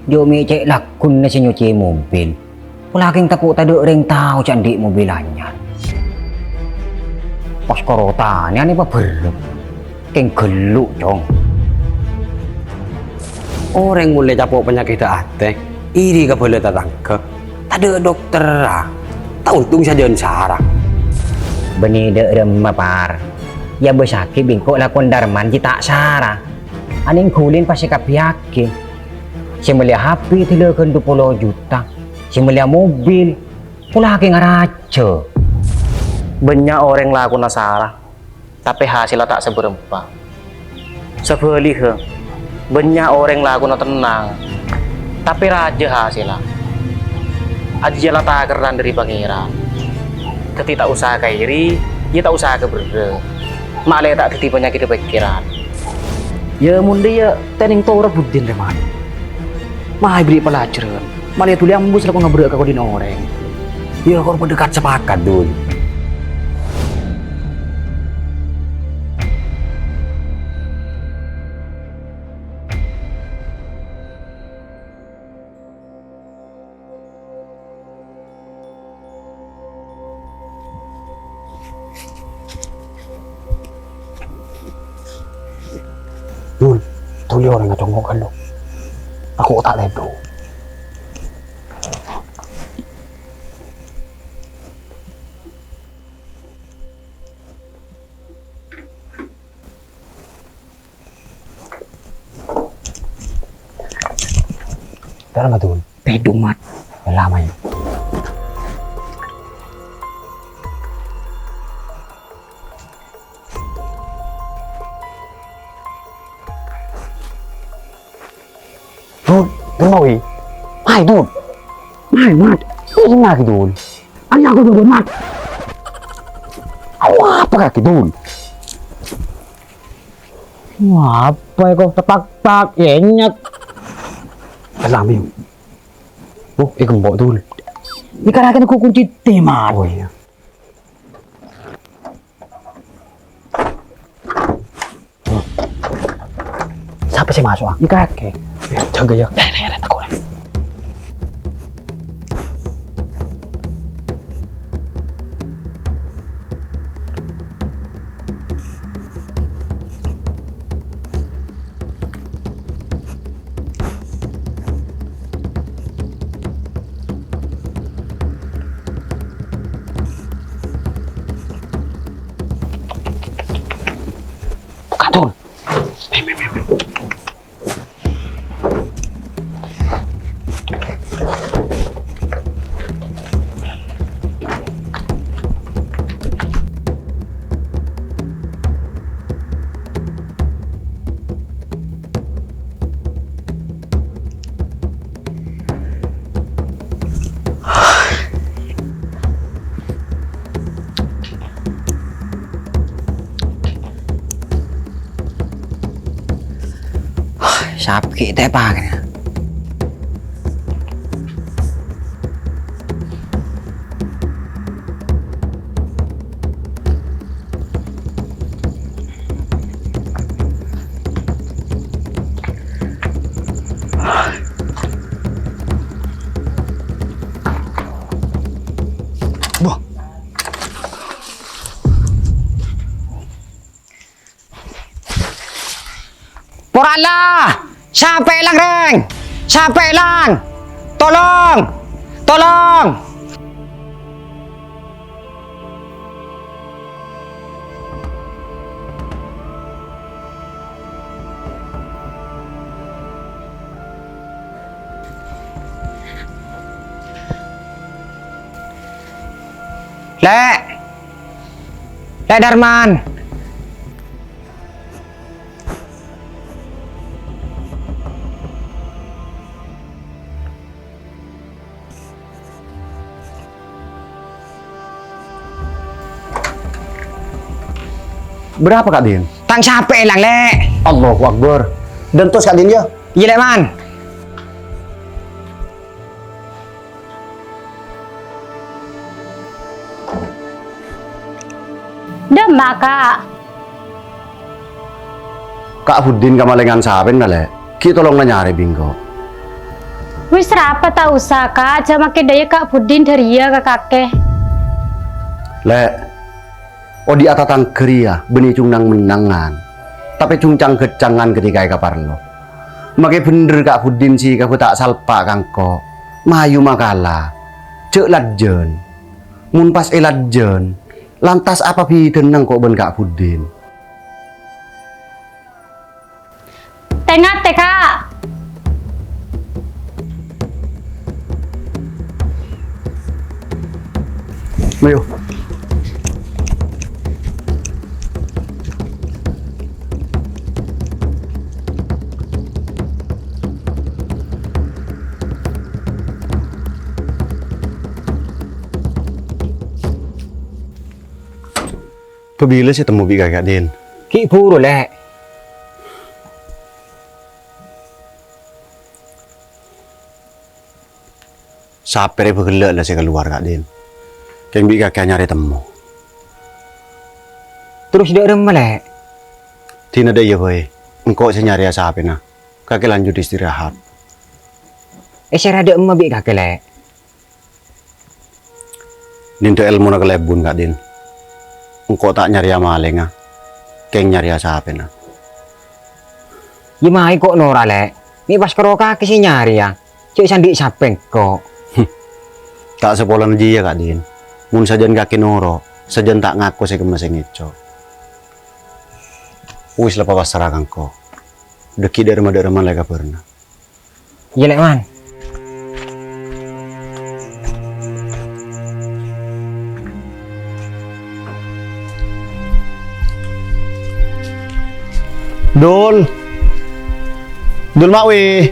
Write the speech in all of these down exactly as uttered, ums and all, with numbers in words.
Jhâ' mè' cè' lagghuna sè nyocè mobil. Pola kèng tako' tadâ' rèng tao jhâ' andi' mobil anyar. Pas karo tanè anè paberrâ'. Kèng ghellu', Cong. Orèng molaè capo' panyakèddhâ atè, iri ka bhâlâ tatangghâ. Tadâ' dokterra. Ta' ontong sajân sara. Bânnè dâ' remma, Par. Iyâ bâsaghi bi' engko' lakon Darman jiyâ ta' sara. Anèng ghulin pas èkabbhiyâghi. Sè mellèya H P dâlâ ghân dupolo juta. Sè mellèya mobil. Pola kèng arajâ. Bânnya' orèng lakona sara, tapè hasèlla ta' sabârâmpa. Sabhâligghâ, bânnya' orèng lakona tennang, tapè rajâ hasèlla. Ajiyâ la takerran dâri Pangèran. Dhâddhi ta' osa kairi, iyâ ta' osa kaberrâ'. Ma'lè ta' dhâddhi panyakèddhâ pèkkèran. Iyâ, mon dhiyâ, teneng toro' buddhina, Rèman. Mayu bèrri' pelajaran. Ma'lè dhuli ambu sè la ngaberrâ' ka kodhina orèng. Iyâ, kor padâ kat-sapakat, Dul. Dul, dhuli orèng acongngo' ghâllu. Tako' ta' lèbât. Dâlem, Dul. Tèdung, Mat. Ella, mayu. Dul, Dul, mayu. Mayu, Dul. Mayu, Mat. Ella, Dul. Ayo aku dulu, Mat. Ayo, apa kaki, Dul? Wah, apa ya kok tetak-tak, enyek. Salam, yuk. Oh, eh, gembok, Dul. Ini kan akan aku kunci teman. Oh, iya. Sapa sè maso', ah? Ini kakek. Jaga, ya. Deh, deh, deh, takut. Buka, Dul. Sapa ghi' teppa' kènè'? Wah. Porala! Sapè èlang, rèng! Sapè èlang! Tolong! Tolong! Lè'! Lè' Darman! Bârâmpa, Kak Din? Tang sapè èlang, Lè'. Allahu Akbar. Dântos, Kak Din, yâ? Iyâ, Lè', Man. Dâmma, Ka'? Ka' Buddin kamalèngan sapèna, Lè'? Ghi' tolong nanyarè bi' engko'. Wis rapa ta' osa, Ka', jhâ' makè dhâ'iyâ Ka' Buddin dhâriyâ ka kakè. Lè', odi' atatangghâ rèya bânnè jhung nang-mennangan, tapè jhung cang-ghâccangan ghâtèka èkaparlo. Makè bhendher Ka' Buddin sè kabâ ta' salpa' ka engko'. Mayu makala. Jhâ' lajân. Mon pas èlajân, lantas apa bhidhâna engko' bân Ka' Buddin? Tè-ngatè, Ka'. Mayu. Bâ bilâ sè ètemmo bi' kakè, Din? Ghi' bhuru, Lè'. Sapè rè bâ ghellâ' la sè kalowar, Ka' Din. Kèng bi' kakè anyarè temmo. Terros dâ' remma, Lè'? Dina dâ' iyâ bhâi, engko' sè nyarèya sapèna. Kakè lanjut istirahat. Èsèra dâ' emma bi' kakè, Lè'. Nèndhâ èlmona kalèbun, Ka' Din. Engko' ta' nyarèya malèngnga, kèng nyarèya sapèna. Yâ mayu ko' nora, Lè'. Mè' pas karo kakè sè nyarèya. Cè' sandhi' sapè engko'. Ta' sapolana jiyâ, Ka' Din. Mon sajân kakè noro', sajân ta' ngako sè kemma sè ngèco'. Wis la papassra ka engko'. Dhâggi' dâ' remma-dâ' remma la èkabârâna. Iyâ, Lè', Man. Dul. Dul Mawi.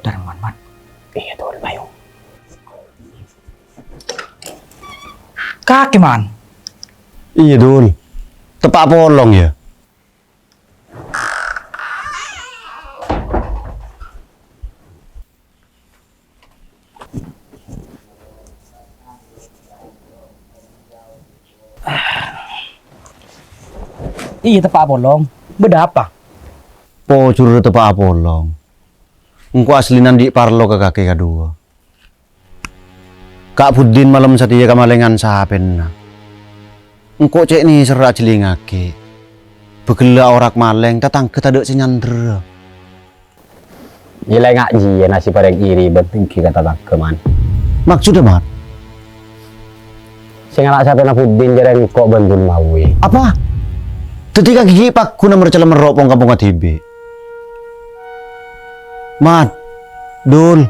Darman, Man. Iyâ, Dul, mayu. Kakè, Man. Iyâ, Dul. Teppa' polong, yâ. Iyâ, teppa' polong. Bâdâ apa? Pojhur teppa' polong. Engko' asli andi' parlo ka kakè kadhuwâ. Ka' Buddin malem satèya kamalèngan sapèna. Engko' cè' nèserra ajhilingaghi. Bâghellâ' orak malèng, tatangghâ tadâ' sè nyandherrâ. Yâ la enga' jiyâ nasib orèng iri bân dengki ka tatangghâ, Man. Maksoddhâ, Mat? Sè ngala' sapèna Buddin jârèya engko' bân Dul Mawi. Apa? Dhâddhi kakè ghi' pagghun amerca lemmerro' pong-kampongnga dhibi'? Mat, Dul,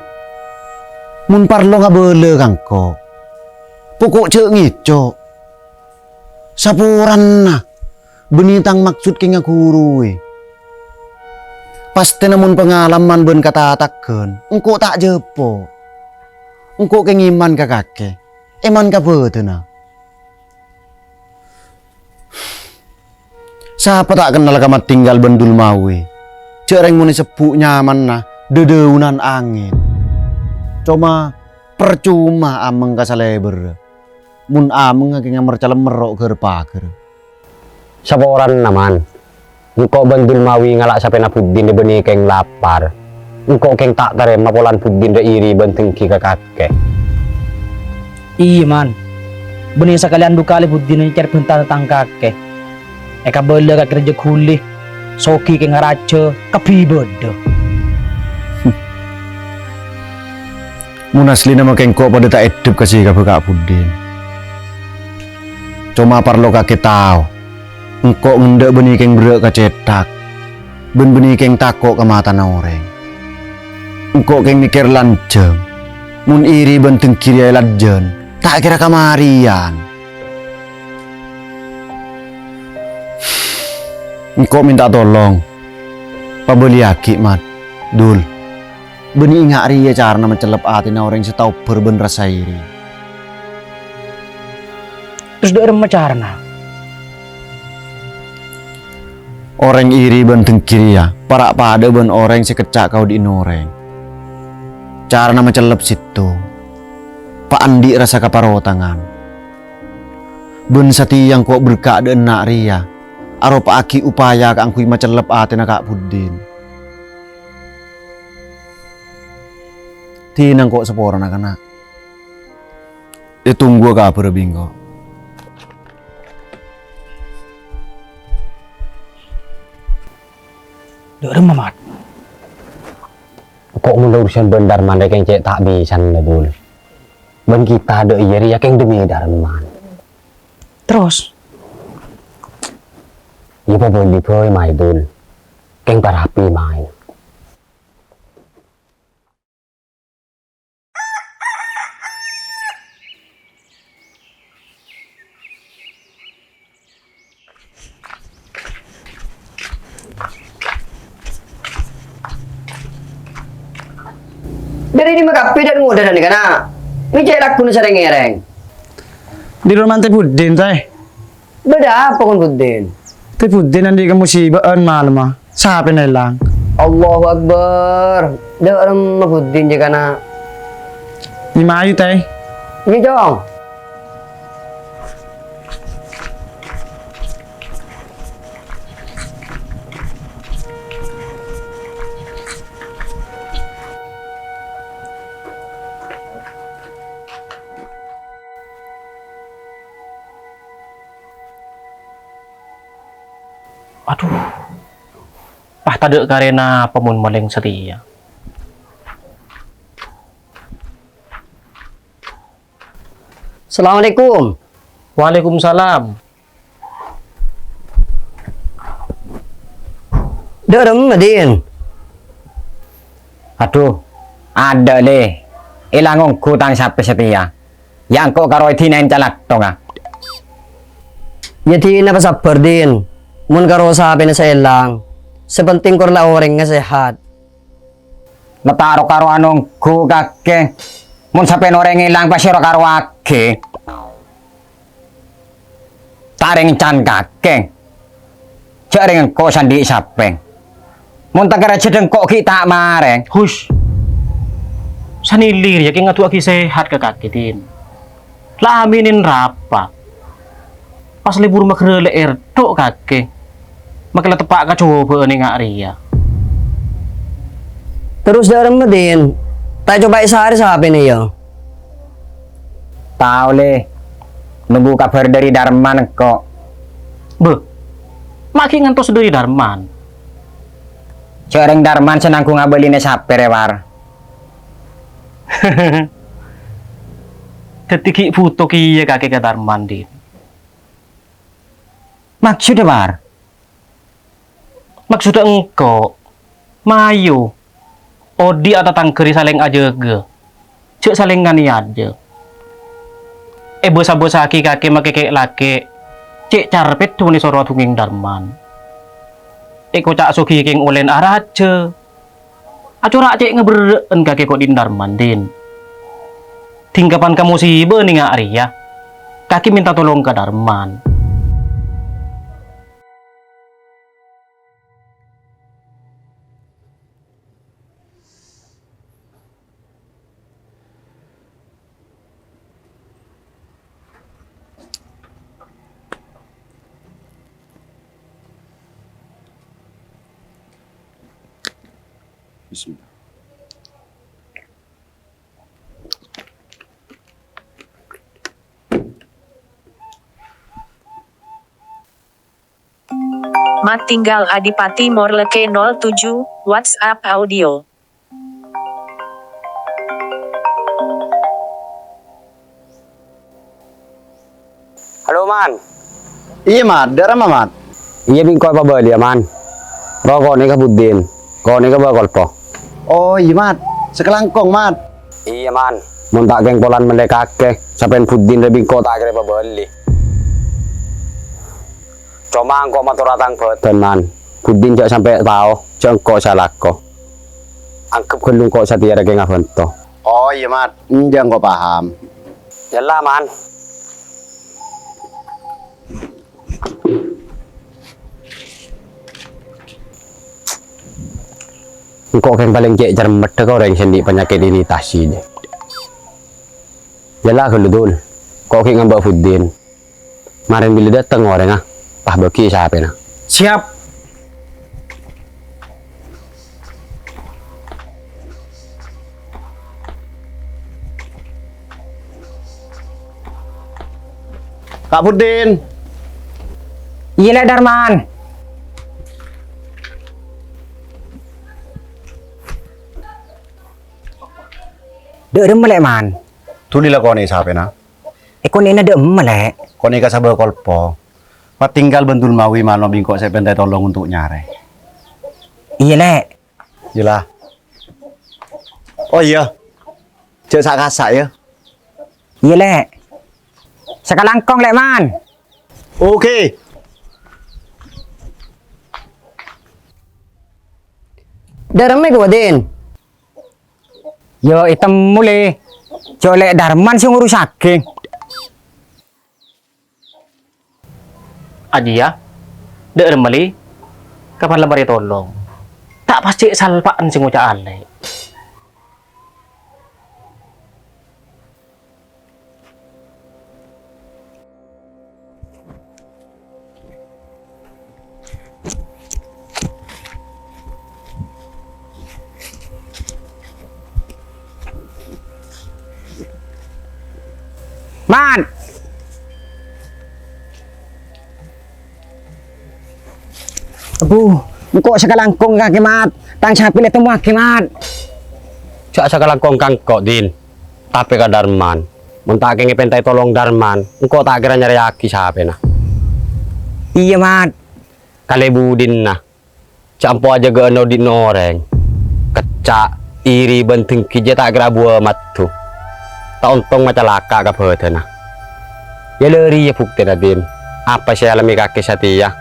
mon parlo ngabâlâ ka engko'. Poko' jhâ' ngèco'. Saporana bânnè tang maksod kèng aghurui. Pastèna mon pangalaman bân katatagghân, engko' ta' jhâpo'. Engko' kèng èman ka kakè, èman ka bhâdhânna. Sapa ta' kennal ka Mat Tinggal bân Dul Mawi? Jhâ' rèng mon èsebbhu' nyamanna dhâdhâunan angèn. Coma parcoma ameng ka salèbârrâ. Mon amengnga kèng amerca lemmerro' ghâr-paghâr. Saporana, Man. Engko' bân Dul Mawi ngala' sapèna Buddin èbânnè kèng lapar. Engko' kèng ta' tarèma polana Buddin rè iri bân dengki ka kakè. Iyâ, Man. Bânnè sakalèyan du kalè Buddin èncèr bhânta tang kakè. Èkabâlâ kakè rajâ ghuli, soghi kèng arajâ, kabbhi bâdâ. Mon aslina makè engko' padâ ta' èdhep ka sè èkabâ Ka' Buddin. Coma parlo kakè tao, engko' ngendâ' bânnè kèng berrâ' ka cèthak, bân bânnè kèng tako' ka matana orèng. Engko' kèng mèkkèr lanjhâng, mon iri bân dengki rèya èlajân, ta' kèra kamarèyan. Engko' mènta tolong, pabâliyaghi, Mat, Dul. Bânnè enga' rèya carana macellep atèna orèng sè tao bhâr bân rassa iri. Terros dâ' remma carana? Orèng iri bân dengki rèya para' padâ bân orèng sè kecca' ka odi'na orèng. Carana macellep sèttong. Pa' andi' rassa kaparotangan. Bân satèya engko' berka' dâ' enna' rèya, aropa'aghi upaya kaangghuy macellep atèna Ka' Buddin. Dina engko' saporana, kana'. Ètongghuwâ kabhârrâ bi' engko'. Dâ' remma, Mat? Ko' mon la urusan bân Darman rèya kèng cè' ta' bisan, Dul. Bân kita dâ' iyâ rèya kèng demi Darman. Terros? Iyâ pabâli bhâi, Mai, Dul. Kèng parapi, Mai. Dâri dimma kabbhi dâ' ngodâ dâ' nèka, na'? Mè' cè' lagghuna sarèng-ngèrèng. Dâri romana Tè Buddin, Tè. Bâdâ apa, kon Buddin? Tè Buddin andi' kamusibâ'ân malemma. Sapèna èlang. Allahu Akbar. Dâ' remma Buddin jâ kana'. Nyèmayu, Tè. Iyâ, Cong. Adhu. Ah, tadâ' karè napa mon malèng satèya. Assalamualaikum. Waalaikumsalam. Dâ' remma, Din? Adhu, adâ', Lè. Èlang ongghu tang sapè satèya. Yâ engko' karo èdinaè calathongnga. Yâ dina pasabbhâr, Din. Mon karo sapèna sè èlang, sè penting kor la orèngnga sehat. La ta' ro-karowan ongghu, kakè. Mon sapèna orèng èlang, pas èro-karowaghi. Ta' rèng can kakè. Jhâ' rèng engko' sè andi' sapè. Mon ta' kèra jhâdhâ engko' ghi' ta' marè. Hus. Sanèlè rèya kèng ngaduwâghi sehat ka kakè, Din. La amènèn rapa. Pas lebur maghârâ lè èrtho' kakè. Makè la teppa' kajhubâ'ân ènga' rèya. Terros dâ' remma, Din? Ta' ècopa'è sarè sapèna, yâ? Tao, Lè. Nongghu kabhâr dâri Darman engko'. Bâh, ma' ghi' ngantos dâri Darman? Jhâ' rèng Darman sè nangghung abâlina sapè rèya, War. Dhâddhi ghi' bhuto kèya kakè ka Darman, Din. Maksodda, War? Maksodda engko', mayu, odi' atatangghâ rè salèng ajâgâ, jhâ' salèng nganèyajâ. Èbâs-abâssaghi kakè makè kè'-lakè', cè' carpèt mon èsoro adhungngèng Darman. Èkoca' sogi kèng ollèna arajâ. Acora' cè' ngaberrâ'ân kakè ko' Din Darman, Din. Dingkapan kamusibâ nènga' rèya, kakè mènta tolong ka Darman. Bismillah. Mat tinggal Adipati Morleke nol tujuh, WhatsApp audio. Halo, Man. Iyâ, Mat. Dâ' remma, Mat? Iyâ, bi' engko' èpabâliyâ, Man. Roko'na ka Buddin. Konèka bâ' kolpo. Oh, iyâ, Mat. Sakalangkong, Mat. Iyâ, Man. Mon ta' kèng polana mellè kakè, sapèna Buddin rè bi' engko' ta' kèra èpabâli. Coma engko' matora tang bhâdhân, Man. Buddin jhâ' sampè' tao jhâ' engko' sè alako. Angghep ghâllu engko' satèya rè kèng abhânto. Oh, iyâ, Mat. Enjâ' engko' paham. Yâ la, Man. Engko' kèng palèng cè' cermeddhâ ka orèng sè andi' panyakèt iritasi, jâ. Yâ la ghâllu, Dul. Ko' ghi' ngambâ' Buddin. Marèn bilâ dâteng orèngnga, pas bâghi sapèna. Siap. Ka' Buddin. Iyâ, Lè' Darman. Dâ' remma, Lè', Man? Duli lakonè sapèna. Èkonè'na dâ' emma, Lè'? Konè ka sabâ kolpo. Patinggal bân Dul Mawi mano' bi' engko' sè pènta ètolong untuk nyarè. Iyâ, Lè'. Iyâ la. Oh iyâ. Jhâ' sa'-kasa', yâ. Iyâ, Lè'. Sakalangkong, Lè', Man. Oke. Dâ' remma, Buddin? Yâ, ètemmo, Lè'. Jhâ' Lè' Darman sè ngurusaghi. Ajiyâ, dâ' remma, Lè'? Kapan la marè tolong? Ta' pas cè' salpa'en sè ngoca' Alè'. Mat! Abbhu, engko' sakalangkong kakè, Mat. Tang sapè la ètemmowaghi, Mat. Jhâ' sakalangkong ka engko', Din. Tapè ka Darman. Mon ta' kèngèng pènta ètolong Darman, engko' ta' kèra nyarèyaghi sapèna. Iyâ, Mat. Kalè budina. Jhâ' ampo ajâgâ'âna odi' orèng. Kècca', iri, bân denggi jiyâ ta' kèra abuwâ maddhu. Ta' ontong macalaka ka bhâdhânna. Yâ la rèya buktèna, Din. Apa sè èalamè kakè satèya?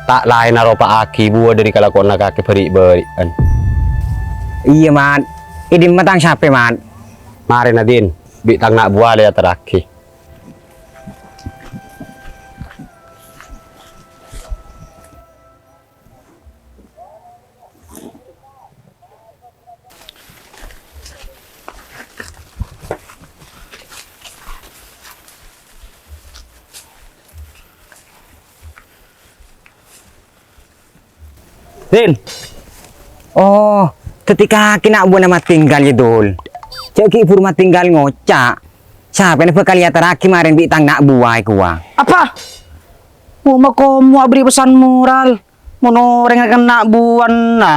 Ta' laèn aropa'aghi buwâ dhâri kalakowanna kakè bâri'-bâri'ân. Iyâ, Mat. È dimma tang sapè, Mat? Marèna, Din, bi' tang na' buwâ la èyaterraghi. Din. Oh, dhâddhi kakè na' buwâna Matinggal, yâ, Dul. Jhâ' ghi' bhuru Matinggal ngoca', sapèna bhâkal èyaterraghi marèn bi' tang na' buwâ è kowa. Apa? Mo' makomo aberri' pesan moral, mon orèng kèng na' buwâna.